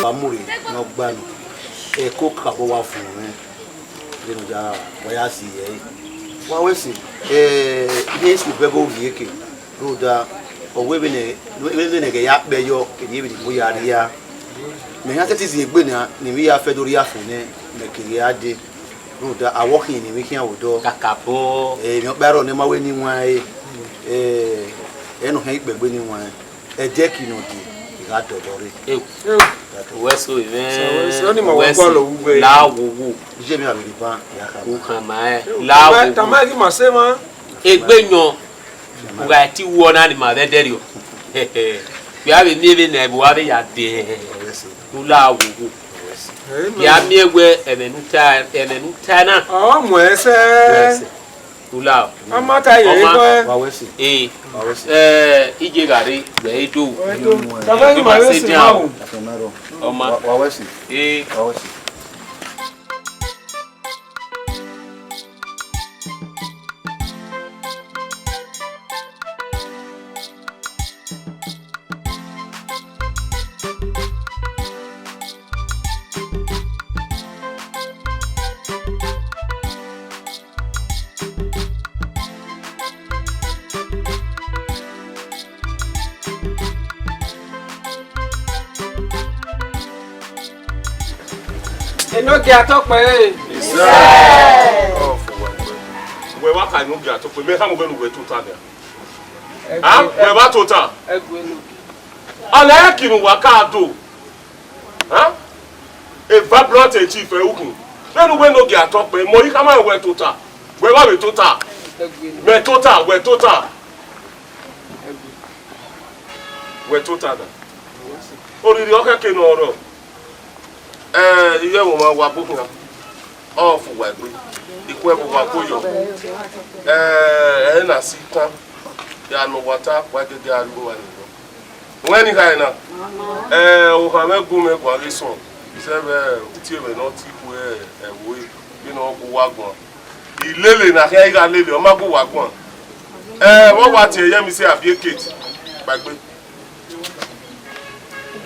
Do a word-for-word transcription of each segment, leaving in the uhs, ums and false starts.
Wa mu rre ne ọ gba nọ, ẹko kakabọ wa vuọn mwẹ, vbene ọ ya, wa ya si ẹre. Wa wẹ sẹ, eh, ihe Isu bẹghe ovbi eke, rhunmwuda, ọ wẹ vbene, vbene ẹghẹ ya kpẹ yọ, kevbe vbene ibo ya rria. Mẹ hia sẹtin zin egbe nian, ne emwi ya fẹ do rhie afẹn nẹ, mẹ keghi ra dee. Rhunmwuda, a wẹ ọ khian ne emwi khian vbe odọ. Kakabọ. Eh, emwi ọkpa rrọọ ne ma wẹ ne I wan ẹre, eh, ẹ ne ọ khian ikpẹgbe ne I wan ẹre. Ẹdẹ ki nọ die, I gha dọlọ rre. Ewu. Uwẹ so mwẹ. Sẹ wẹ, sẹ ọnii ma wẹ gualọ vbe uwẹ. La wowo. Iye mwẹ a vbe rhie ban, ya kha. U khama ẹre. La wowo. Tama ghi ma sẹ mwa. Egbe yọn. U gha ti wu ọna ne ima vbe ẹdẹrriọ. Vbe a vbe miẹn vbene ẹvbo a vbe ya dee. U la wowo. Ya miẹn wẹ ẹmwẹ ne u ta, ẹmwẹ ne u ta na. Ọ mu ẹsẹ. U la. A ma ta ye. Ọma. Wa wẹ sẹ. Ee. Wa wẹ sẹ. Ẹ, I je gha rre, vbe I do. Tama ghi ma vbe sẹ ma o. Ọma. Wa, wa wẹ sẹ. Ee. Wa wẹ sẹ. Enogie Atọkpẹre. Ọ fo wa gbe. Wẹ wa kha Enogie Atọkpẹre, mẹ khama wẹ ne uwẹ tota nia. A? Wẹ wa tota. Ẹgu Enogie. Ọna ẹki ne uwa ka do. A? Eva Blunt Chief ẹ ukhun. Vbene uwẹ Enogie Atọkpẹre, mẹ ọ i khama wẹ tota. Wẹ wa vbe tota. Ẹgu Enogie. Mẹ tota, wẹ tota. Wẹ tota na. Oriri ọ khẹke ne ọ rrọọ. Ẹ, iye ẹvbo mwa wa gbe okhian, ọ fo uwa egbe, ikhuẹvbo wa gbe oyọ. Ẹ, ẹre na si kan, ya ne uwa ta, wa gege a rrie uwa ni nọ. Wẹ ni kha ẹre na, ẹ, ohan mwẹ gu mwẹ guan ghe sọn, zẹ vbe uti mwẹ ne ọ ti khu ẹvbo ẹre, vbene ọ gu uwa guan. Ilele ne a khian gha lele, ọ ma gu uwa guan. Ẹ, vbe ọ wa tie ye mi sẹ Abiekete, kpaegbe.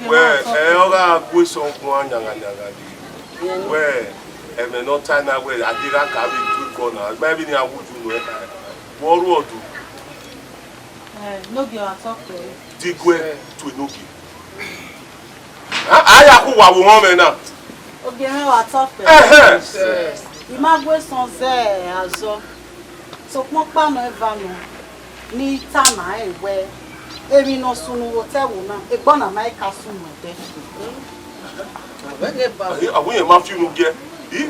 Wẹ, ẹ, ọ gha gu eso guan yangha yangha ni. Wẹ, ẹmwẹ ne ọ ta na wẹ, a ghi gha ka vbe ju ikọ na, gba vbene a wu ju nuẹ kha. Vbe ọ ru ọdu? Ẹ, Enogie ọre a tọ kpẹre. Diguẹ to Enogie. A, a ya khu wa vbe ohọn mwẹ na. Ogie mwẹ ọre a tọ kpẹre. Ẹhẹn. I ma gu eso zẹ azọ. Sokpan ọkpa nọ eva nọ, ne I tama rẹn wẹẹ, emwi ne ọ sunu vbe otọ ẹvbo na, egbe ọna ma i ka sunu ẹdẹ. Ẹ, ọ wẹ irẹn ma fi unu giẹ. I,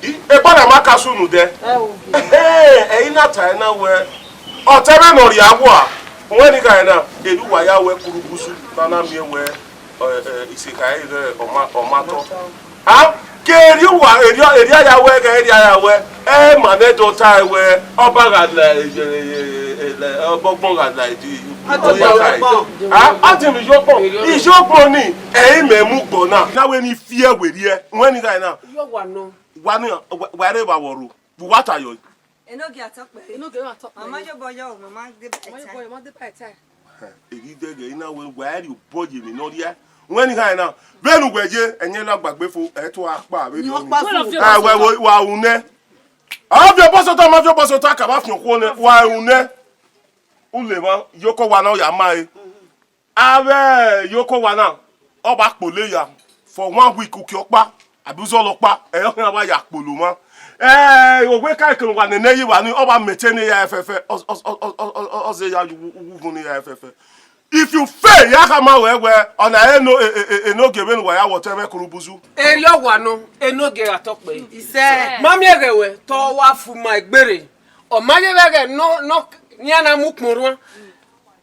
i, egbe ọna ma ka sunu dẹ. Ẹ o, Ogie. Ẹhẹn, ẹ i na ta ẹre na wẹẹ, ọtẹn mwẹ ne ọ rhia wa, wẹ ni gha ẹre na, erha uwa ya wẹ kurubusu, ne a na miẹn wẹẹ, ẹ, ẹ, isekha ẹre ọ ma, ọ ma tọ. A ke erha uwa, erha, erha ya wẹ, ghẹ erha ya wẹ, ẹ ma nẹ dọta wẹ, ọba gha la, ẹ, ẹ, ẹ, ẹ, ọba ọgbọn gha la, ẹ, di, ọba gha la. A, a ti mi yọkpọn, iyọkpọn ni, ẹ i mẹ mu gbọ na. Na wẹ ni fi ẹwe rriẹ, wẹ ni gha na. Yọ wa nọ. Wa ni, wa, wa rre wa wọ ro, wa ta yọ. Enogie Atọkpẹre. Enogie Atọkpẹre. Mama yo boyo, mama de. Mama yo boyo, mama de pa eta. Ẹ, eghi dẹghe, I na wẹ, wa rhie obọ ye emwi ne ọ rhia. Wẹ ni kha na, vbene uwẹ ye, ẹyẹn na gbagbe fo, ẹ i to a kpa vbe ni ọkpa fo. Ẹ, wẹ, wẹ, wa ru nẹ. A viọ obọ sota, ma viọ obọ sota, ka vba fiọn okhuo nẹ, wa ru nẹ. Ulemwa, iyoko wa na, ọ ya ma re. Avbe iyoko wa na, ọ vba kpolo ya for one week, uki ọkpa, abi uzọla ọkpa, ẹ i khian vba ya kpolo mwa. Ẹ, owe ka kere wa nene yi wa ni, ọ vba mete ne ya fẹfẹ, ọ, ọ, ọ, ọ, ọ, ọ, ọ ze ya wu, wu, wu ne ya fẹfẹ. If you fail, ya khama wẹ wẹ, ọna eno, e, e, e, Enogie vbene uwa ya wọtẹ vbe kurubuzu. Erriọ wa nọ, Enogie gha tọ kpẹre. Isẹ. Ma miẹn ẹghẹ wẹ, te ọ wa fu ma egbere. Ọ ma ye vbe ẹghẹ nọ, nọ, ne iran na mu ukpọn rhuan.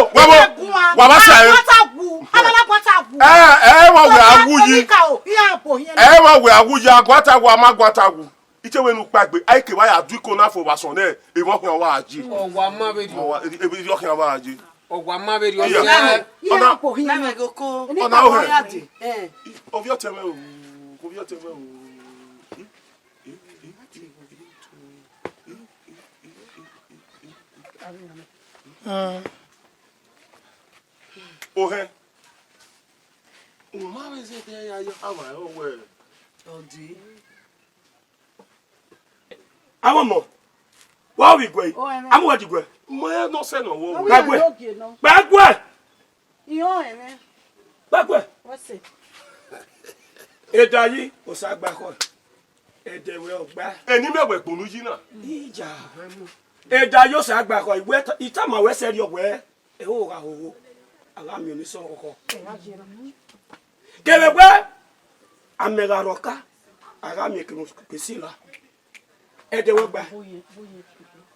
o, wa bo, wa ba sa ẹ. Aguata wu, abala aguata wu. Ẹ, ẹ, wa wẹ awu yi. Ẹ, wa wẹ awu yi, aguata wu, a ma aguata wu. Ite wẹ ne u kpaegbe, a i ke wa ya du iko na fo vbe asọn nẹ, emwa khian wa je. Ọ wa ma vberriọ. Ọ wa, e, e, emwa khian wa je. Ọ wa ma vberriọ. Iya. Ọ na, na mẹ ghe oko. Ọ na ohẹn. Ya de. Ẹ. Ovbi ọtẹn mwẹ o, ovbi ọtẹn mwẹ o. Ohẹn. U ma vbe zẹdẹ ya yọ, a ma rẹn wẹ. Ọ di. Amọmọ, wa ovbi guẹ, amọ wa di guẹ. Mẹ nọ sẹ nọ wọ. Gbaguẹ. Gbaguẹ. Iran ẹmwẹ. Gbaguẹ. What's it? Edayi, Osa gba khọ. Ẹdẹ wẹ ọgba. Ẹni mẹ wẹ gbunu yi na. Ija. Edayi, Osa gba khọ. Iwẹ itama wẹ sẹrriọ wẹ. Ẹho gha hoho, a gha miẹn onisọn khọkhọ. Kevbe wẹ, amẹ gha rhọka, a gha miẹn kevbe ke sila. Ẹdẹ wẹ gba,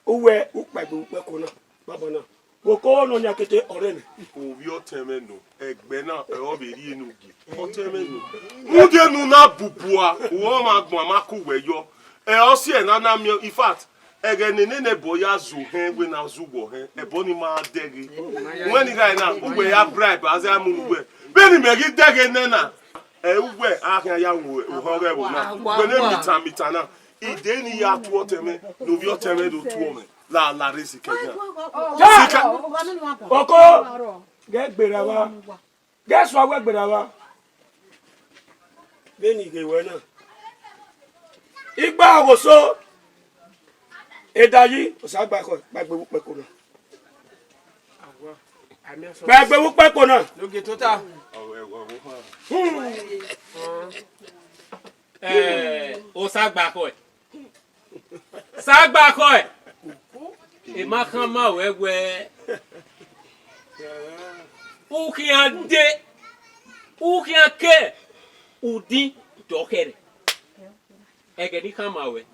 uwẹ ukpaegbe ukpẹko na, baba na. Wẹ oko nọ yan kete ọrẹ nẹ. Ovbi ọtẹn mwẹ nọ, ẹgbẹ na, ẹ ọ vbe rhie ne u gie. Ọtẹn mwẹ nọ. Rhunmwuda ne u na bubua, uwẹ ọmwa agbọn ma ku wẹ yọ. Ẹ, ọ si ẹre na na miẹn, in fact, ẹghẹ ne nene ẹbọ ya zu hẹn, wẹ na zu wọ hẹn, ẹbọ ni ma dẹghe. Wẹ ni gha na, uwẹ ya bribe, a zẹ mu uwẹ. Vbene imẹ ghi dẹghe nẹ na, ẹ, uwẹ a khian ya mu ohọn ọghẹ ẹvbo na. Wẹ ne mitan mitan na, ide ni ya tuẹ ọtẹn mwẹ, ne ovbi ọtẹn mwẹ do tuẹ mwẹ, la la resi kẹgan. Sika. Oko, ghẹ gberra vba. Jesu a wẹ gberra vba. Vbene I ghe wẹ na. Igba ọghoso, Edayi, Osa gba khọ, gba gbe vbe ukpẹko na. Gba gbe vbe ukpẹko na. Oge tota. Hmm. Eh, Osa gba khọ. Sa gba khọe, emwa khama ruẹ wẹẹ, u khian de, u khian ke udin dọkhẹrẹ. Ẹghẹ ne I khama ruẹ,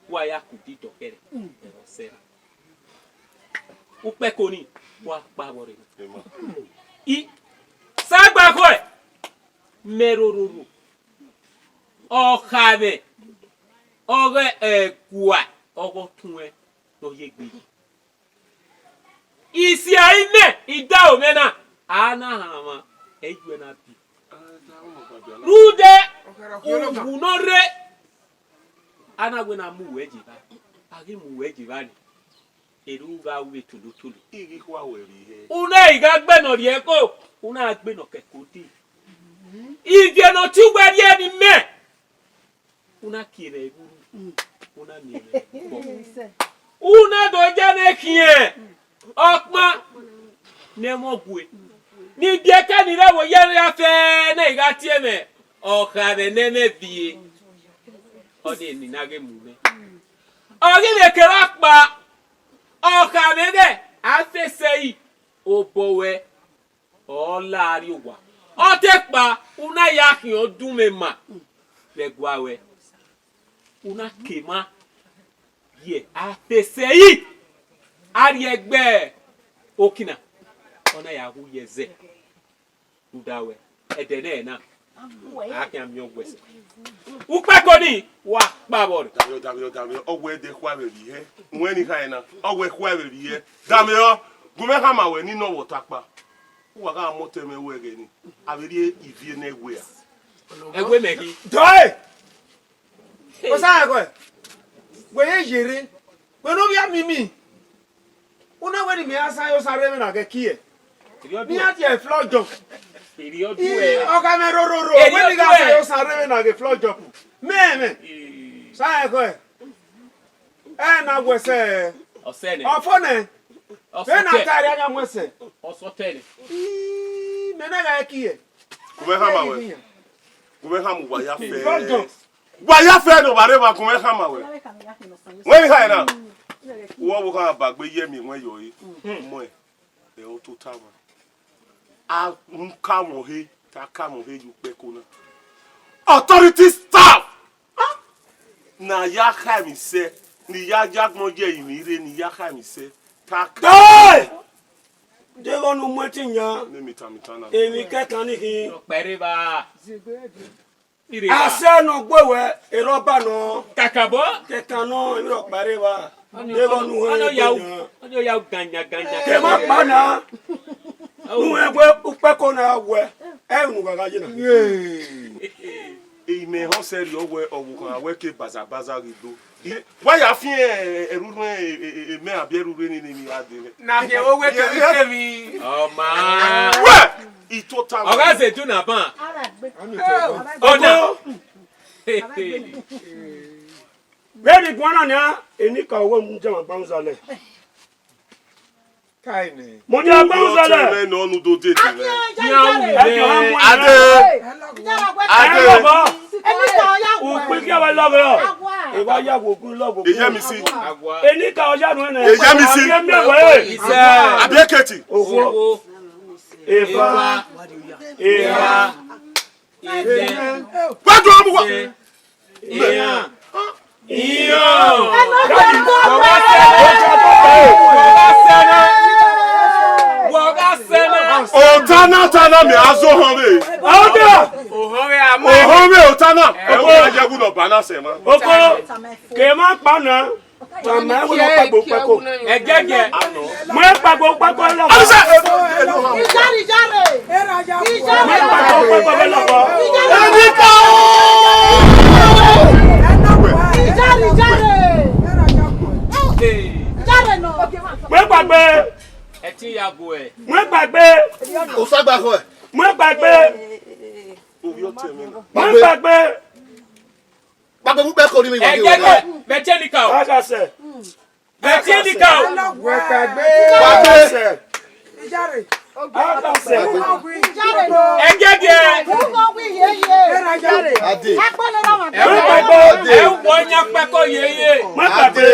wa ya ke udin dọkhẹrẹ, ẹre ọ sẹ na. Ukpẹko nii, wa kpa vbọ rre. I, sa gba khọe, mẹ rororo. Ọkhamwẹ ọghe ẹgua ọghe ọtuẹn ne ọ ye egbe yi. Isia imẹ, idaro mwẹ na, a na hanmwa, ẹ i ju ẹre na biẹ. Rhunmwuda uwu ne ọ rre, a na wẹ ne a mu uwẹ ye evba, a ghi mu uwẹ ye evba nii, erha u gha ru vbe tolotolo. I ghi khua wẹ vbe ihe. U na i gha gbe ne ọ rhie ẹko, u na gbe ne ọ kẹko dee. Ivie ne ọ tie uwẹ rhie ne imẹ. U na kie mwẹ evburu, u na miẹn mwẹ ọkpọ. U na do ya mwẹ khian ọkpan ne ẹmwẹ ọgue. Ne ibiẹka ni rre ẹvbo ye ra fẹ ne I gha tie mwẹ, ọkhamwẹ ne ẹmwẹ viẹ. Ọnii ne I na ghe mu mwẹ. Ọ ghi vbe kevbe ọkpa, ọkhamwẹ ghẹ, a fẹsẹ ẹre, obọ ruẹ. Ọ la rrie owa. Ọ te kpa, u na ya khian ọdun mwẹ ma vbe ẹgua ruẹ. U na ke emwa rhie a fẹsẹ ẹre, a rhie ẹgbẹ okina, ọ na ya wu ye ẹzẹ. Rhunmwuda wẹ, ẹdẹ nẹ na, a khian miẹn ọghuẹ sẹ. Ukpẹko nii, wa kpa vbọ rre. Damiọ, damiọ, damiọ, ọ wẹ ẹdẹ khua vbe vbiẹ. Uwẹ ni kha ẹna, ọ wẹ khua vbe vbiẹ. Damiọ, gu mwẹ khama wẹ ne nọ vbe ọta kpa. Uwa gha mọ otọ mwẹ ru ẹghẹ nii, a vbe rhie ivie ne ẹwe a. Ẹwe mẹ ghi. Dọe! Osa ẹghẹ, wẹ ye yerre, wẹ ne ovbi a mimi. U na wẹ ne imẹ ra sa ye osa rre vbe na ghẹ kie. Ne iran tie floor jump. Eri ọ duẹ. Ii, ọ gha mwẹ rororo, Eri wẹ ọ ni gha duẹ. Sẹ osa rre vbe na ghe flọ jọpu. Mẹ, mẹ. Ii. Sa ẹkhẹ. Ẹ na wẹ sẹ. Ọsẹ nẹ. Ọfọ nẹ. Ọsọ Vbe na tẹ. Ta rẹ na wẹ sẹ. Ọsọ tẹ nẹ. Ii, mẹ na gha kie. Gu mwẹ khama wẹ. Gu mwẹ khama uwa ya fẹ. Flọ jọ. Wa ya fẹ ne ovba rre evba gu mwẹ khama wẹ. Wẹ ni kha na. Wọ wo kha ba gbe ye mi wẹ yo yi. Mọ ẹ. Ẹ o tota wa. A mu ka mwẹ he, ta ka mwẹ he ye ukpẹko na. Authority staff. Na ya kha emwi sẹ, ni ya ya agbọn ye emwi rre, ni ya kha emwi sẹ. Ta ka. Hey! Deghẹ ne u mu ẹtin yan, Ne mi ta mi ta na. Emwi kẹkan ni khin. Ọkpẹrẹ evba. Ire evba. Asẹ ne ọ gbe wẹ, erha ọba nọ. Kakabọ. Kẹkan nọ, emwi rhọkpa rre evba. Deghẹ ne u hẹ Ọnọ ya u. Yan. Ọnọ ya u ganya ganya. Ke ma kpa na. Nu ẹn wẹ ukpẹko na wẹ, ẹ unu gha gha ye na. Imẹ họn sẹrriọ wẹ ọvbokhan wẹ ke bazabaza ghi do. Wa ya fian ẹrurhu mẹ abi ẹrurhu nene ni a de. Na khian wo wẹ kevbe kevbe. Ọ ma. Wẹ! Itota. Ọ gha zẹ edu na ban. Ọna. Vbene I guan na nian, enikaro wẹ mu jama gbanza lẹ. Kaine. Mo dia gbanza lẹ. Ọtẹn mwẹ nọ ne u do dede mwẹ. Ade. Ade. Ukpin ke wa lọghọ. E wa ya wo gun lọghọ. Eya mi si. Enikaro ya nu nẹ. Eya mi si. Abi eketi. Okhuo. Eva. Eva. Wa do mu wa. Iran. Iran. Wọ gha sẹ na. Wọ gha sẹ na. Wọ gha sẹ na. Otana tana mi azo họn vbe. Ọdọ. Ohọn vbe amọ. Ohọn vbe otana. Ẹ wo ya wu nọ ba na sẹ ma. Oko. Ke ma kpa na. Tama ẹvbo ne ọ kpagbe ukpẹko. Ẹgẹgẹ. Mu ẹn kpagbe ukpẹko lọghọ. Ijare, ijare. Mu ẹn kpagbe ukpẹko vbe lọghọ. Ijare. Ijare, ijare. Ijare nọ. Mu ẹn kpagbe. Ẹtin ya gu ẹ. Mu ẹn kpagbe. Osa gba khọ ẹ. Mu ẹn kpagbe. Mu ẹn kpagbe. Kpagbe mu ukpẹko ni mi wa ghe wẹ. Ẹgẹgẹ, vbe ẹtin enikaro. Aghasẹ. Vbe ẹtin enikaro. Wẹ kpagbe. Aghasẹ. Aghasẹ. Ẹgẹgẹ. Ade. Ẹ kpagbe. Ẹ wọ yan kpẹko yeye. Ade.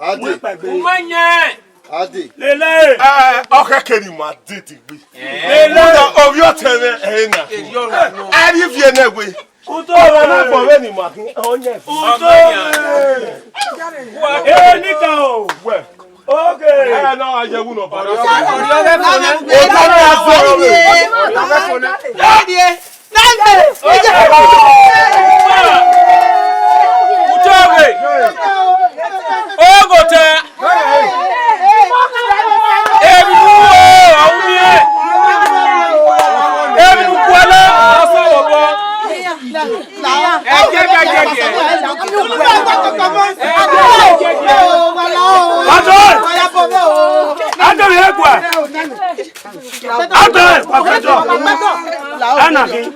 Ade. Uma nyẹ. Ade. Lele. Eh, ọkhẹke ni ma dede gbe. Lele. Ovbi ọtẹn mwẹ ẹ na. A ri viẹ nẹ we. Uto ọmọ na fọ vbe ni ma khin, ọ yẹn. Uto. Enikaro. Wẹ. Okay. Ẹ na wa yẹ wu nọ ba. Oto na fọ vbe. Uto vbe. Ogote. Emwi ne u ru, ọ ru miẹn. Emwi ne u gualọ, ọ sẹ vbe obọ. Ẹgiẹgiẹ, ẹgiẹgiẹ. Adore! Adore, ẹ gua! Adore, wa gbẹdọ! Ana khin!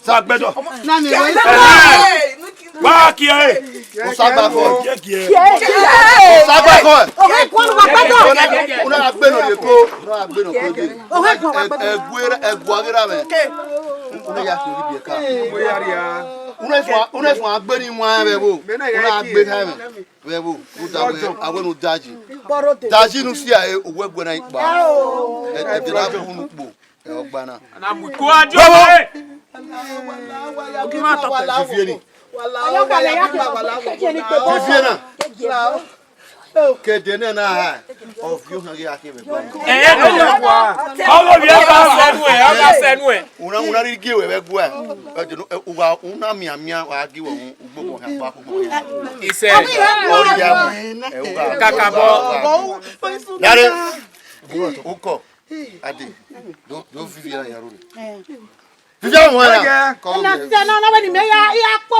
Sa gbẹdọ! Ẹhẹn! Wa kie ẹre! Osagbafọ. Kie kie ẹre! Osagbafọ. Una gha gbe nọ ye ko, una gha gbe nọ ko ye. Ẹguaghe ra mwẹ. Una ya khin obi ka. Una fua, una fua gbe ni wan vbe vbo. Una gbe kha mwẹ. Vbe vbo, u da wẹ, awẹ ne u daji. Daji ne u sia ẹre, owẹ guẹ na ikpa. Ẹ, ẹdẹ na bu unu kpo, ẹ, ọgba na. Ana mu iko adio. Vbe vbo? Vivie ni. Vivie na. Kẹdẹ nẹ na ha. Ọviọ hẹn ghi a khin vbe ẹguae. Ẹ, ẹ, no. Ọghe ovbi ẹ gha sẹ nuẹ, ọ gha sẹ nuẹ. Una, una rhie gie wẹ vbe ẹguae. Ẹ, uwa, una mianmian, wa gie wẹ ugbogbo hia gba kugbo hia. Isẹ. Ọ rhie mu. Ẹ, uwa. Kakabọ. Dare. Ukọ. Ade. Do, do Vivie na ya ru. Vivie wọn ya. Kọ. Na se na na we ni me ya, ya kpo.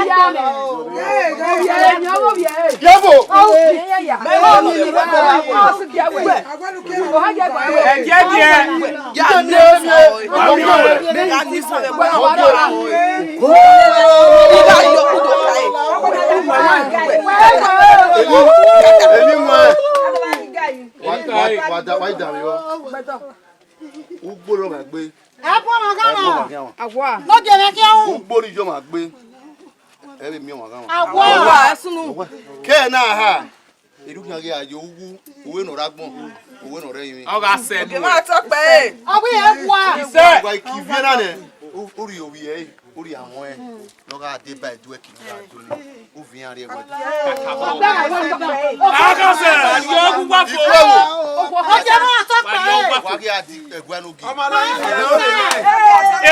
Yebo. Ẹjẹ diẹ. Emi wan. Wa, wa, wa da, wa da mi vbọ. Ugbo ne ọ gha gbe. Ẹ bu ọmwa gha mwa. Ẹ bu ọmwa gha mwa. Awa. N'ogie mwẹ khian ru. Ugbo ne iye ọmwa gbe. Ẹ vbe miẹn ọmwa gha mwa. Awa. Awa, ẹ sunu. Kẹ na ha. Erhukhian ghi a ye uwu, uwu ne ọ rre agbọn, uwu ne ọ rre ẹrinmwi. Ọ gha sẹ nuẹn. Ọ ghi ẹwa. Isẹ. Wa ki viẹ na nẹ, u, u rhie ovbi ẹre, u rhie amwẹ, ne ọ gha deba ẹdẹ uwẹ ki na do ni, u viẹ iran rhie ẹwẹn. Akasẹ, a ye ọgua fo. Ikú ẹvbo. Wa ghi a di ẹguẹ ne ogie.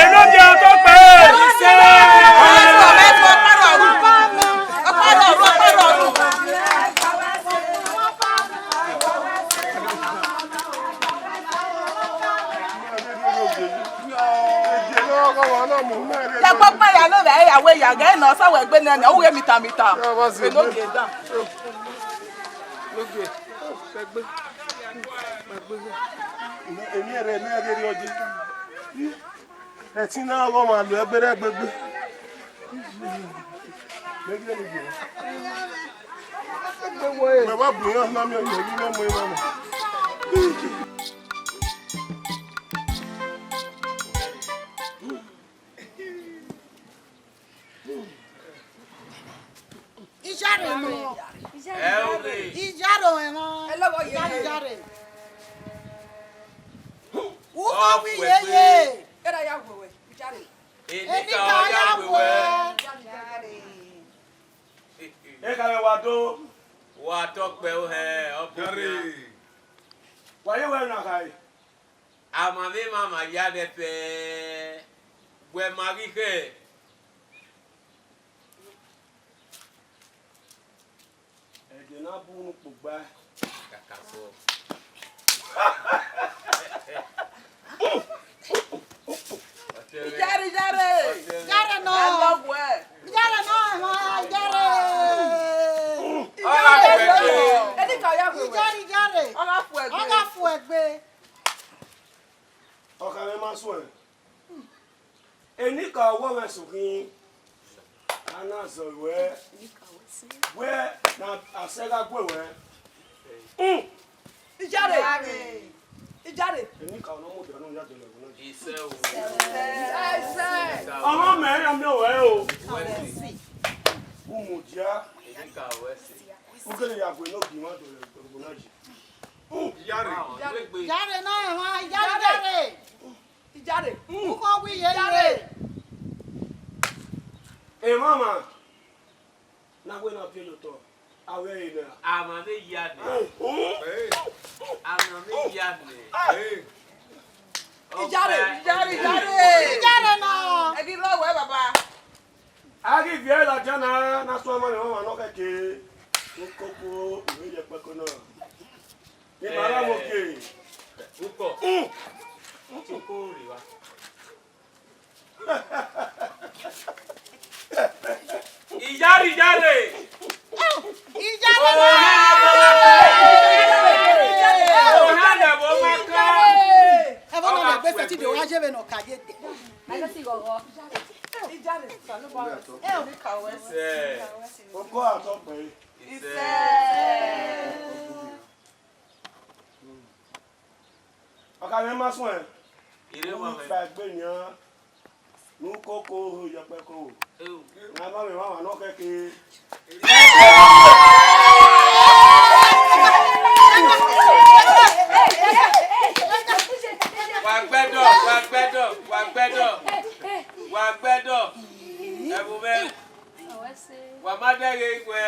Enogie ọ tọ kpẹẹ. Isẹ. Ya kpọkpa ya ne ovbi ẹre ya wẹ ya gẹ ne ọ sa wẹ gbe nẹ, ọ ghe mita mita. Enogie dan. Eni ẹre ne ẹghe rriọ je. Ẹtin na ọghọ ma lo ẹgberẹ gbegbe. Mẹ wa bu iran na miẹn ọyọ yi mẹ mu iran na. Ijare nọ. Ẹ o ghe. Ijare ọmwa. Ijare, ijare. Ukhọ wẹ yeye. Erha ya wẹ wẹ, ijare. Enika ọ ya wẹ wẹ. Ijare. Eka vbe wa do. Wa tọ kpẹ ohẹ, ọ bu khian. Wa ye wẹ na khae. Amamwẹ emwa ma ya nẹ fẹẹ, wẹ ma ghi khẹ. Ẹdẹ na bu unu kpogba. Kakabọ. Ijare, ijare. Ijare nọ. Ijare nọ, ijare. Ijare. Enika ya wẹ wẹ. Ijare, ijare. Ọ gha fu ẹgbe. Ọ gha fu ẹgbe. Ọkhamẹ ma suẹn. Enika ọwọ mwẹ sokhin, a na zọ ruẹ, wẹ ne a sẹ gha gue ruẹ. Ijare. Ijare. Enika ọnọ mu dia ne u ya dọlọ ẹvbo na. Isẹ o. Isẹ. Ọmọ mẹ na miẹn ruẹ o. U mudia. Enika ruẹ si. U gele ya gue ne ogi mwa dọlọ ẹvbo na yi. Ijare. Ijare na emwa, ijare, ijare. Ijare. Ukhọ wẹ yeye. Emwamwa na wẹ na viẹ ye otọ, a wẹ ẹre nẹ. Amamwẹ ya nẹ. Amamwẹ ya nẹ. Ijare, ijare, ijare. Ijare nọ. Ẹ ghi rrọọ wẹ, baba. A ghi viẹ ladian na, na suẹn ma ne emwamwa nọ khẹke. Ukoko, uwẹ ye kpẹko na. Ima ra mo ke. Ukọ. Ukọ rri wa. Ijare, ijare. Ijare. Ohan lẹ vbe oma kan. Ẹ vọ nọ na gbe sẹtin de, ọ gha ye vbene ọ ka ye de. Ijare. Ijare. Oko atọ pẹre. Isẹ. Ọkhamẹ ma suẹn. Ire ma fa egbe nian. Ne ukoko ho yẹkpẹko. Ne a ma vbe emwamwa nọ khẹke. Wa gbẹdọ, wa gbẹdọ, wa gbẹdọ, wa gbẹdọ. Ẹvbo mwẹ. Wa ma dẹghe wẹ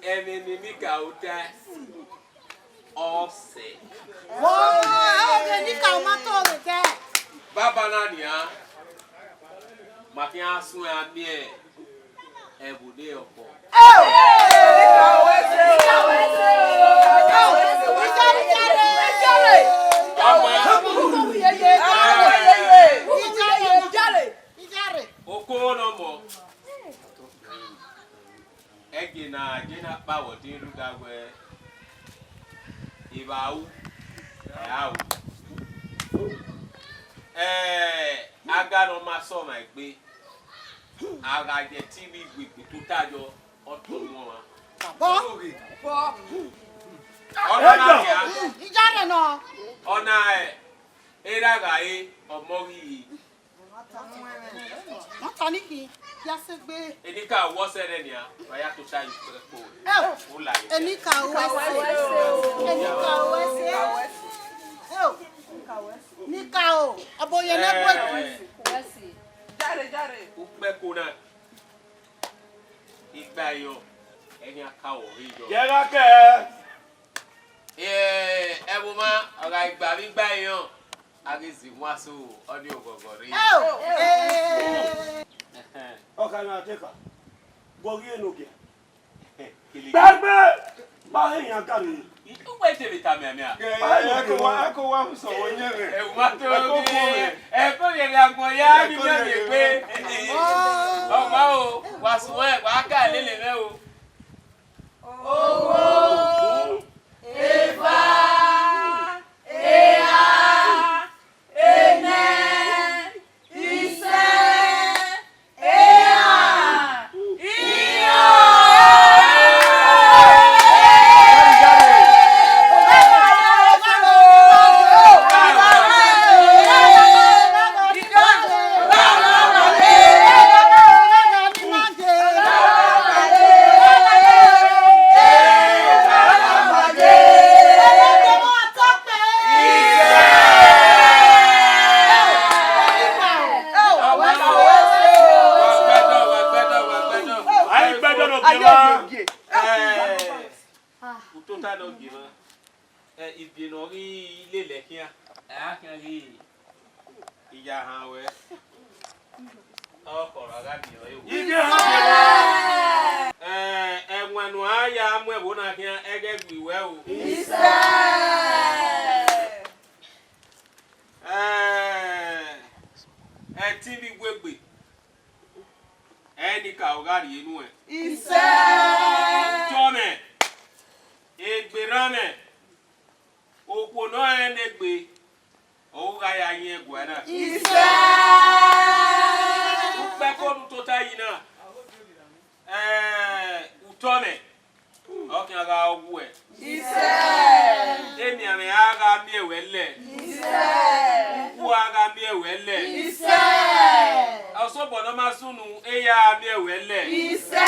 ẹmwẹ ne Enika ru tae, ọ sẹ. Ọ, ọ ghe Enika ọ ma to vbe tae. Baba na nian, ma khian suẹn a miẹn ẹvbo ne ọkpọ. Enika wẹ sẹ o. Evba ru, ẹ a ru. Ẹ, aga ne ọ ma sẹ ọmwa egbe, a gha ye ẹtin vbe igue tota yọ, ọ tọ unu ọmwa. Bọ. Ọ na na khian. Iyare nọ. Ọ na ẹ, erha gha re, ọmọ ghi re. Mọta ni khin, ya sẹ egbe. Enikaro wẹ ọsẹ rẹ nian, wa ya tota ye ukpẹ kpo. Eo, u la ye. Enikaro wẹ ẹse, Enikaro wẹ ẹse. Eo, Enikaro, ọbọ ye ne ẹgbẹ. Ẹ, jare, jare. Ukpẹ kpo na. Igba yọ, ẹghian ka wọ vbe yọ. Yẹ gha kẹ. Ẹ, ẹvbo mwa, ọ gha gba vbe igba yọ, a ghi zẹ iwan so, ọ ni oghọghọ rre. Eo, eh. Ọ kha na te kha, vbe ọ ghi re ne ogiẹ? Kele. Gbẹgbẹ, ba he yan gari. Itu wẹ te vbe tama ẹmwẹ a? Ẹ, ẹ ko wa, ẹ ko wa sọ wẹ yẹn mẹ. Ẹ, wa to bi, ẹ ko yẹ vbe agbọn ya, bi yẹn vbe gbe. Ọ ma o, wa suẹn, wa ka lele mwẹ o. Owo, eva, eha, enẹ, isẹ, eha, iyan. Ai gbẹdọ ne ogie mwa. Utota ne ogie mwa. Ẹ, ivie ne ọ ghi lele khian, ẹ a khian ghi ya han wẹ. Ọ khọrọ a gha miẹn ọre o. Ivie họn miẹn ọre. Ẹ, ẹwaẹn ne uan ya mu ẹvbo na khian, ẹghẹ ghi wẹ o. Isẹ. Ẹ, ẹtin vbe iwegbe, ẹ, Enikaro gha rhie nuẹn. Isẹ. Utọ mwẹ, egbe erha mwẹ, okhuo ne ọ rẹn ne egbe, ọ gha ya yin ẹguae na. Isẹ. Ukpẹ ko ne u tota yi na. Ẹ, utọ mwẹ, ọ khian gha wuẹ. Isẹ. Emianmwẹ a gha miẹn wẹ lẹ. Isẹ. Ukpo a gha miẹn wẹ lẹ. Isẹ. Ọsobọ ne ọ ma sunu, eya a miẹn wẹ lẹ. Isẹ.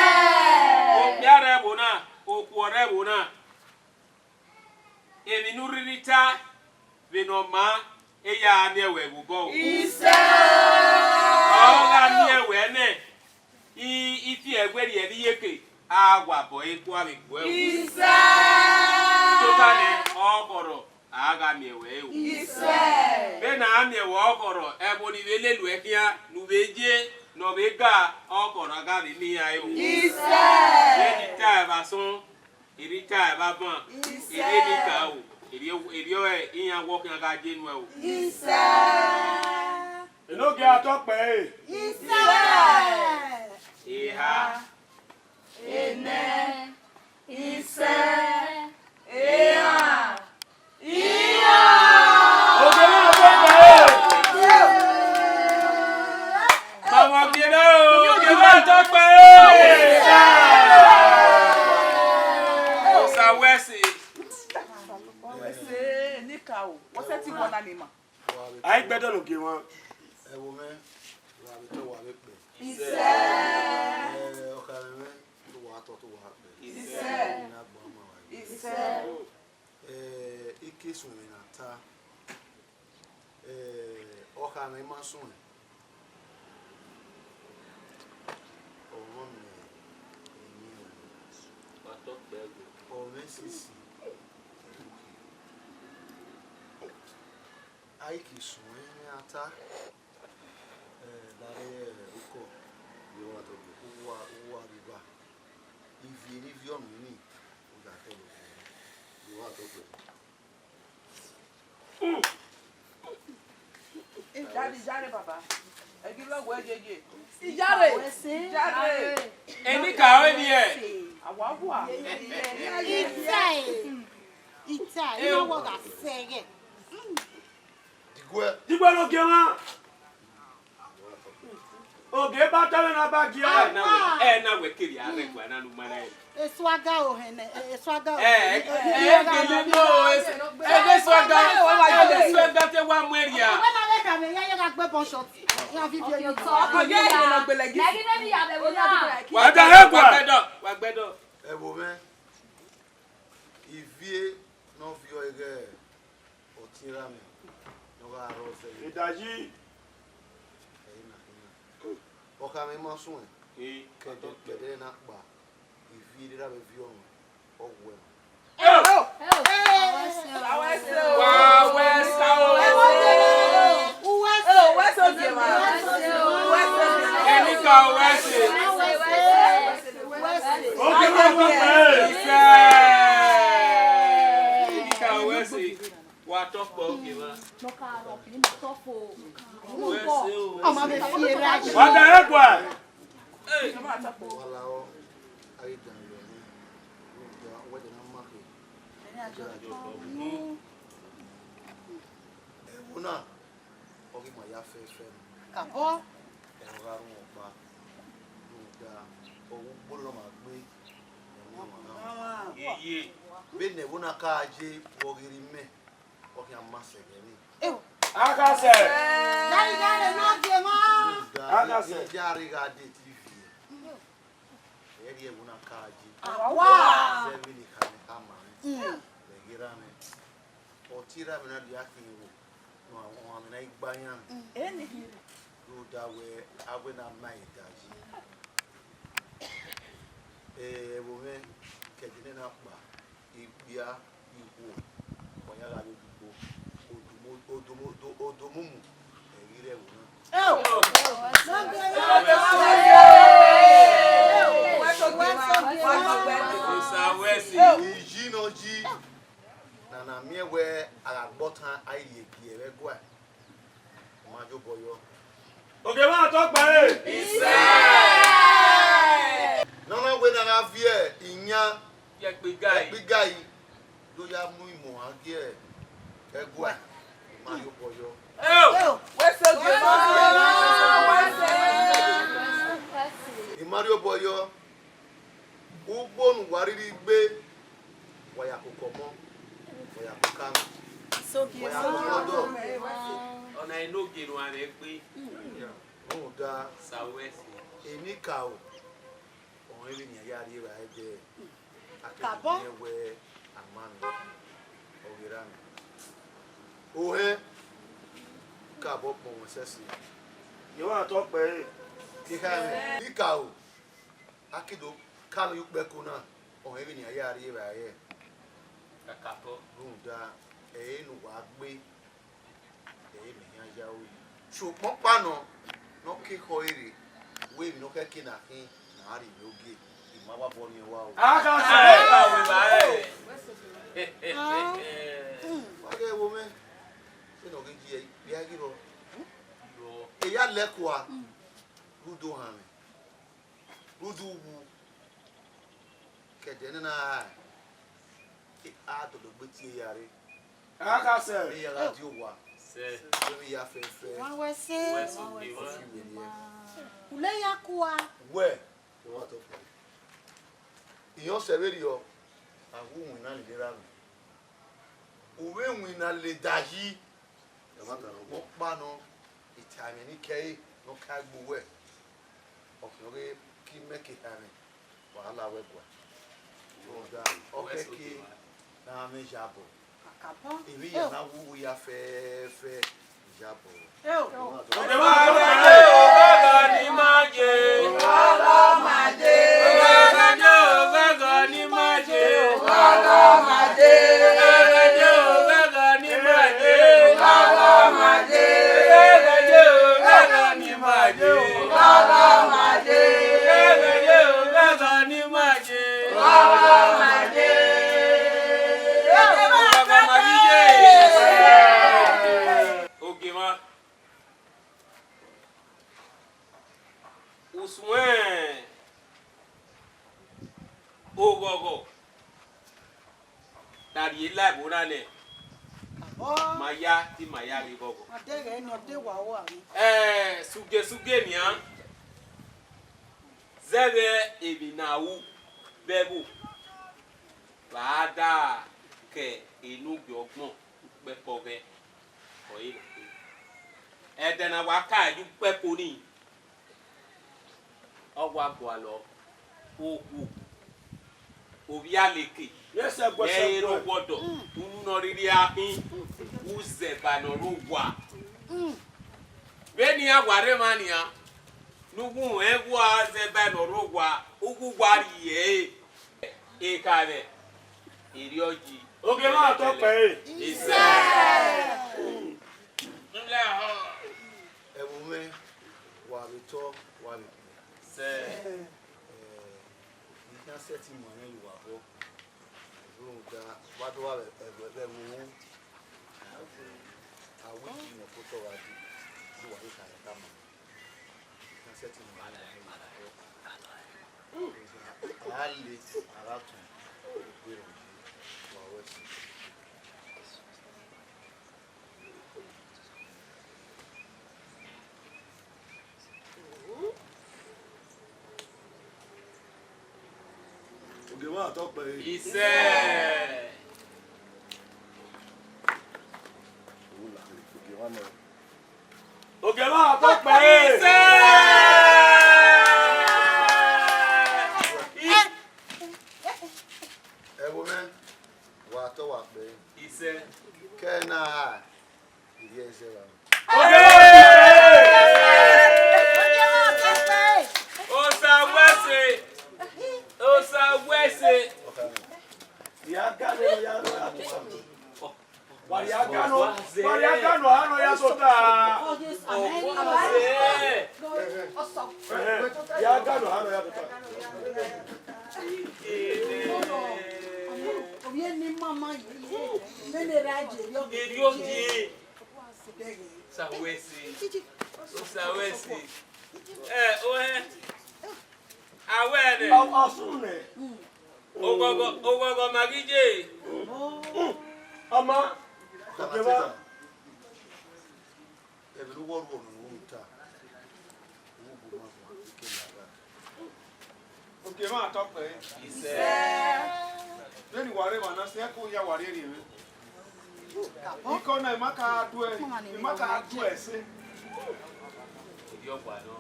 Okpia rre ẹvbo na, okhuo rre ẹvbo na. Emwi ne u rhirhi ta vbe ne ọ maa, eya a miẹn wẹ vbe obọ o. Isẹ. Ọ gha miẹn wẹ nẹ, i, i fi ẹguẹ rhie vbe iyeke, a wa bọ ẹre kua vbe guẹ o. Isẹ. Tota nẹ, ọ khọrọ, a gha miẹn wẹ o. Isẹ. Vbene a miẹn wẹ ọ khọrọ, ẹvbo ne I vbe lele uẹ khian, ne u vbe ye, ne ọ vbe ga, ọ khọrọ a gha vbe miẹn iran o. Isẹ. Vbene I ta ẹvbo asọn, erha I ta ẹvbo avan, erha Enikaro, erha, erha iran wẹ ọ khian gha ye nuẹ o. Isẹ. Enogie a tọ kpẹre. Isẹ. Eha. Enẹ. Isẹ. Eha. Iran. Ogie mwẹ a tọ kpẹre. Mama ogie mwẹ o, ogie mwẹ a tọ kpẹre. Osa wẹ ẹse. Wẹ ẹse, Enikaro, wẹ sẹtin wọ na ni ma. Ai gbẹdọ ne ogie mwa. Ẹvbo mwẹ, wa vbe tọ, wa vbe kpẹ. Isẹ. Ẹ, ọkhanmwẹ mwẹ, te uwa tọ, te uwa kpẹ. Isẹ. Ina gbọn ma wa. Isẹ. Ẹ, I ke suẹn emwi ne a ta. Ẹ, ọkhanmwẹ ma suẹn. Ọ mwẹ emwi ẹre. Ọ mwẹ sisi. A i ke suẹn emwi ne a ta. Ẹ, lare, ẹ, ukọ. Uwa, uwa rri ba. Ivie ne I viọ nọ nii, u ya tọ lọ. Uwa tọ gbẹ. Iyare, iyare, baba. Ẹ ghi lọ wẹ yeye. Iyare, iyare. Enikaro ni ẹ. Awa wa. Isẹ. Ita, I na wọ gha sẹ ẹghẹ. Diguẹ. Diguẹ ne ogie mwa. Ogie ba ta vbe na ba gie. Ẹ na wẹ, ẹ na wẹ kevbe a rre ẹguae na ne u ma na ẹre. Esuaga o hẹn nẹ, esuaga o. Ẹ, ẹ, ẹ, gele no, ẹ, ẹ, esuaga, ẹ, esuaga te wa mu ẹria. Wẹ na vbe khama ya, ya gha gbe bọ shot. Ya vi bi ẹni. Ọkọ ye ẹni nọ gbele gi. Wa gbẹdọ, wa gbẹdọ, wa gbẹdọ. Ẹvbo mwẹ, ivie ne ọ viọ ighẹ ọtẹn erha mwẹ ne ọ gha rrọọ zẹ vbe Idayi. Ẹre na khin na. Ọkha mwẹ ma suẹn. Ee, kẹdẹ, kẹdẹ na kpa, ivie ne erha mwẹ viọ mwẹ, ọ wẹ mwẹ. Wa wẹ sa o. Ẹni ka wẹ se. Ogie mwa tọkpẹ. Isẹ. Ẹni ka wẹ se. Wa tọkpẹ ogie mwa. Wẹ se o. Ọmọ bẹ fi eré ayé. Wa da ẹguae. Wa la ọ, a ghi dan yọ nẹ, rhunmwuda wẹ de na ma khe. Ẹvbo na, ọ ghi ma ya fẹfẹ nọ. Kakabọ. Ẹ gha rhunmwuda, rhunmwuda, ọ wu ugbo ne ọ ma gbe, ẹ wu ọmwa na. Vbene ẹvbo na ka ye vbe ọghe erha mẹ, ọ khian ma sẹ ẹghẹ ni. Aghasẹ. Gari, gari, ne ọ gie mwa. Aghasẹ. Iran ya rre gha date ivie. Ẹ rhie ẹvbo na ka ye. Awa. Zẹ vbene ikha mwẹ khama mwẹ. Vbe ghe erha mwẹ. Ọtẹn erha mwẹ na dia khin ro. Ne ọmwa mwẹ na i gba iran. Rhunmwuda wẹ, a wẹ ne a ma Idayi. Eh, ẹvbo mwẹ, ke ẹdẹ nẹ na kpa, ikpia, ikhuo, wa ya gha ye odugbo, odomo, odomo, odo-, odomumu, ẹ ghi rre ẹvbo na. Osa wẹ si. Iyi ne ọ yi, ne a na miẹn wẹ a gha gbe ọtan, a i rhie gie ẹvbo ẹguae. Ma ye obọ yọ. Ogie mwa tọkpẹ re. Isẹ. Ne ọ na wẹ ne a gha viẹ iyan, ye ẹkpo igai, ẹkpo igai, do ya mu imọ gha gie ẹguae. Ma ye obọ yọ. Eo. Wẹ se ogie mwa. I ma rhie obọ yọ. Ugbo ne uwa rhirhi gbe, wa ya koko ọmọ, wa ya koko amwẹ, wa ya koko ọdọ. Ọna enogie ne uwa mwẹ gbe. Rhunmwuda, Samuẹl, enikaro, ọnrẹn vbene iran ya rri evbare dẹ, a ke miẹn wẹ a ma mwẹ ọghe erha mwẹ. Ohẹn, kabọ kpọnmwẹ ẹsẹse. Ye ọmwa tọkpẹ re. Kekha mwẹ, enikaro, a ke do ka mwẹ ye ukpẹ ẹko na, ọnrẹn vbene iran ya rri evbare. Kakabọ. Rhunmwuda, ẹre ne uwa gbe, ẹre mẹ khian ya ru yi. Sokpan ọkpa nọ, ne ọ ke khọ ẹre, wẹ emwi ne ọ khẹke na khin, ne a rhie emwi ogie, I ma wa bọ ọnii wa o. Aghasẹ. Wa ghẹ ẹvbo mwẹ, vbene ọ ghi ye, ikpia ghi rrọọ. Eya lẹkua, rhunmwuda ohanmwẹ. Rhunmwuda uwu, ke ẹdẹ ne na rae, a dọlọ gbe tie ya rre. Aghasẹ. Vbe ya gha die owa. Sẹ. Vbe ya fẹfẹ. Wa wẹ se. Wẹ se ogie mwa. Ọ fi wẹ niẹ. Ule ya kua. Wẹ, wẹ wa tọ fẹ. Iyẹn ọsẹ vberriọ, a wu iwinna lele erha mwẹ. U vbe winna lele Idayi. Ọkpa nọ, ita mwẹ ni kẹre ne ọ ka gbe uwẹ. Ọ khian ọghe ke imẹ ke eha mwẹ, wa la wẹ gua. Rhunmwuda, ọ khẹke ne a mwẹ iyabọ. Kakabọ. Emwi ya na wu ya fẹfẹ iyabọ. Ogie mwa. U Ne a rhie la ẹvbo na nẹ, ma ya te ima ya ghe ghọghọ. Ẹ, suge suge nian, zẹvbe emwi ne a ru vbe ẹvbo, vbe a da ke enogie ọgbọn ukpẹkọghẹ ọre na khin. Ẹdẹ ne a wa ka ye ukpẹko nii, ọ wa gualọ okhuo, ovbi aleke, ne ẹ i re owa ọdọ, unu ne ọ rhirhi gha khin, uzẹba ne ọ rre owa. Vbene iran wa rre emwa nian, ne uwu ẹn wa zẹba ne ọ rre owa, uwu wa rhie ẹre, ekhaẹmwẹ, erriọ yi. Ogie mwa tọ kpẹre. Isẹ. Ẹvbo mwẹ, wa vbe tọ, wa vbe kpẹ. Sẹ. Eh, I khian sẹtin mu mwẹ ye uwa obọ. Rhunmwuda, wa do gha vbe ẹvbo, vbe ẹvbo ru, a wẹ iji ne ọ kotọ gha dee, do wa vbe kha tama. I khian sẹtin mu mwẹ ye uwa obọ. A gha le, a gha tọn, egbe rhọkpa, wa wẹ ẹse. Ogie mwa tọ kpẹre. Isẹ. Ogie mwa tọ kpẹre. Isẹ. Ẹvbo mwẹ, wa tọ wa kpẹre. Isẹ. Kẹ na, ivbi ẹsẹ ra. Osa wẹse, Osa wẹse. Ya ga nọ, ya ga nọ, wa ya ga nọ, wa ya ga nọ, a nọ ya tota. Ọwọse. Ẹhẹn, ya ga nọ, a nọ ya tota. Ovbi eni mama ye, nene ra je, erriọ ye. Osa wẹse, Osa wẹse. Ẹ, ohẹn. A wẹ nẹ. Ọ, ọ sunu nẹ. Oghọghọ, oghọghọ ma ghi ye. Ọma. Ọkẹba. Ẹvbo ne uwọ rhuọ ne u ta, u gu ma fua, i ke la gha. Ogie mwa tọ kpẹre. Isẹ. Vbene wa rre emwa na, sẹ ẹko ya wa rhie rhie mwẹ. Ikọ na, ima ka duẹ, ima ka duẹ ẹse. Odi ọgua nọ.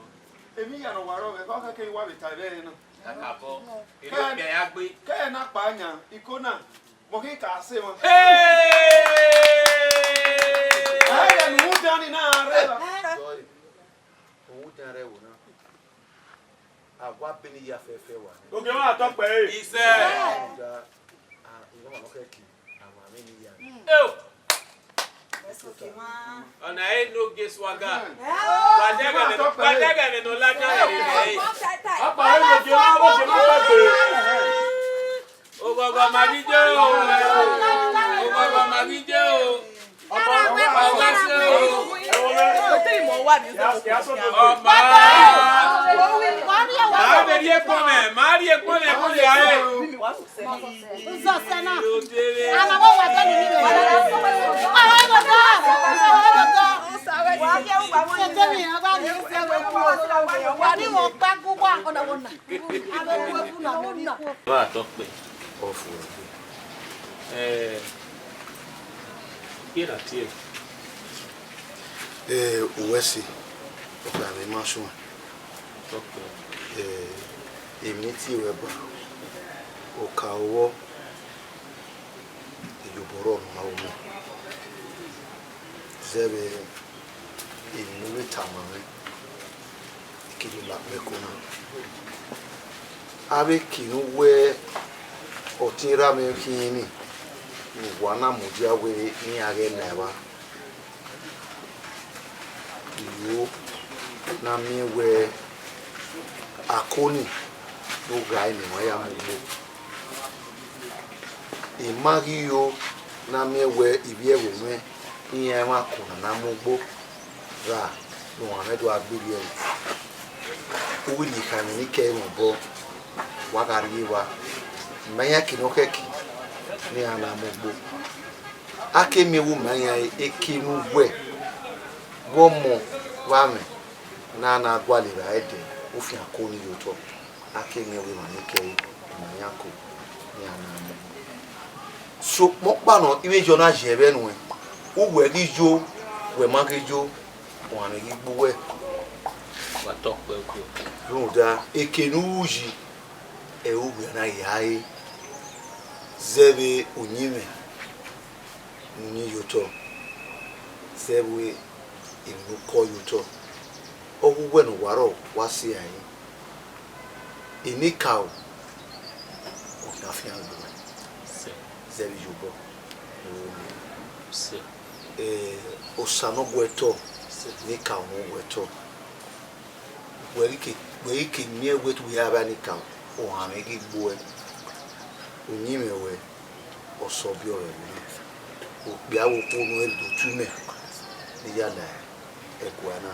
Emwi hia ne ọ wa rrọọ mwẹ, ọ khẹke wa vbe ta ẹvbo ẹre na. Kakabọ, erriọ okpia ya gbe. Kẹ ẹ na kpa yan, iko na, vbe ọ khin ka sẹ emwa. Hey! Ẹ yẹ ne u dan ni na rre evba. Sorry. Owu dan rẹ ẹvbo na. A wa bene ya fẹfẹ wa. Ogie mwa tọ kpẹre. Isẹ. Da, a, ìwọ ma nọ kẹ ki, a wa vbe ni ya. Eo. Ọna ẹ no ge swaga. Wa dẹgẹ vbe, wa dẹgẹ vbe ne ọ la dan rẹ. Apa ẹ no ge, wa wo ge ma kpagbe. Oghọghọ ma ghi je o. Oghọghọ ma ghi je o. Ọmọ, ọmọ, ọmọ, ọmọ, ọmọ. Ọmọ. Ma vbe rhie ekpo mwẹ, ma rhie ekpo mwẹ, ekpo mwẹ a re. Uzọ sẹ na. Ana wo wa dẹ ni ni. Ọmọ, ọmọ, ọmọ. Wa ni wo gba gu wa. Wa tọ kpẹ. Ọfu ẹgbe. Eh, kira tie. Eh, uwẹ ẹse, ọkpa mwẹ ma suẹn. Tọ kpẹ. Eh, emwi ne I tie ruẹ ba, oka owọ, iyobọ rrọọ ne ọ ma ru mẹ. Zẹvbe emwi ne u vbe tama mwẹ, I ke do la kpẹ ẹko na. Avbe eke ne uwẹ ọtẹn erha mwẹ khian ni, ne uwa na mudia wẹẹ iran ghẹ la evba. Iro na miẹn wẹẹ ako ni ne u gha ẹre ne emwa ya mu ugbo. I ma ghi ro na miẹn wẹẹ ivbi ẹvbo mwẹ iran i mwẹ ako na na mu ugbo ra ne uwa mwẹ do gha gberriẹ ẹre. U ghi rhie ikhaemwi ni kẹe mwẹ obọ, wa gha rrie evba. I ma yan eke ne ọ khẹke, ne iran na mu ugbo. A ke miẹn vbe ima iran eke ne uwẹ, vbe ọmọ, vbe amwẹ, ne a na gualọ evbare dẹ, ofian ko ni ye otọ. A ke miẹn vbe ima ni kẹre, ima iran ko, ne iran na mu ugbo. Sokpan ọkpa nọ, I vbe yọ na ye ẹvbẹ nuẹn, uwẹ ghi yo, wẹ ma ghi yo, ọmwa mwẹ ghi gbe uwẹ. Wa tọ kpẹ okpio. Rhunmwuda eke ne u ru yi, ẹre uwẹ na ya re, zẹ vbe uyinmwẹ ne uyinmwẹ ye otọ, zẹ vbe emwi ne ukọ ye otọ. Ọ ghi uwẹ ne ọ wa rrọọ, wa si rae. Enikaro, ọ khian fian gbe uwẹ. Sẹ. Zẹ vbe iyobọ, o ru mẹ. Sẹ. Eh, Osa ne ọ gu ẹre otọ, Sẹ. Enikaro ne ọ gu ẹre otọ. Wẹ ghi ke, wẹ ghi ke miẹn wẹ te uwẹ ya vba enikaro, ọmwa mwẹ ghi gbe uwẹ. Uyinmwẹ wẹ, ọ sẹ ọbiọ vbe ẹvbo na. Okpia vbe okhuo ne ọ rhie do tu imẹ, ne I ya la ẹguae na,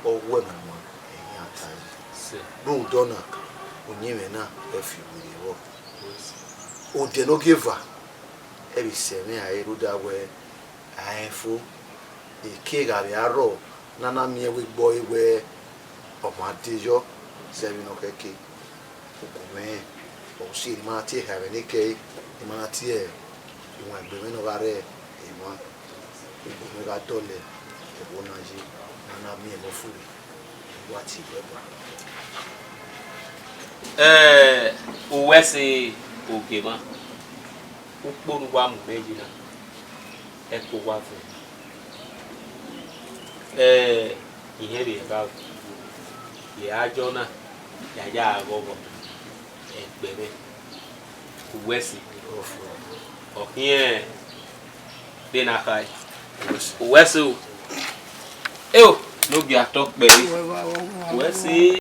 ọ wu ẹmwẹ ọmwa, ẹre iran ta ẹre. Sẹ. Rhunmwuda ọna, uyinmwẹ na ẹ fi werriẹ vbọ. Odẹ ne ogieva, ẹ vbe sẹ ẹmwẹ rae rhunmwuda wẹ, a rẹn fo, eke gha vbe a rrọọ ne a na miẹn vbe egbe ọre wẹ, ọ ma de yọ, zẹ vbe ne ọ khẹke. Ugbẹn mwẹ, ọ si ne ima na tie ehaẹmwẹ ne kẹe, ne ima na tie iwangbe mwẹ ne ọ gha rre emwa. Ugbẹn mwẹ gha dọlọ ẹvbo na ye, ne a na miẹn ẹmwẹ ofure, wa tie iwẹ ba. Ẹ, uwẹ sẹ ogie mwa, ukpo ne uwa mu mwẹ yi na, ẹko uwa vuọn. Ẹ, I hẹn vbe ẹvbo, ye a jọ na, ya ya ghọghọ ẹgbẹe mwẹ. Uwẹ sẹ, ọ khiẹn de na khae. Uwẹ sẹ o. Eo, ne ogie a tọ kpẹre. Uwẹ sẹ.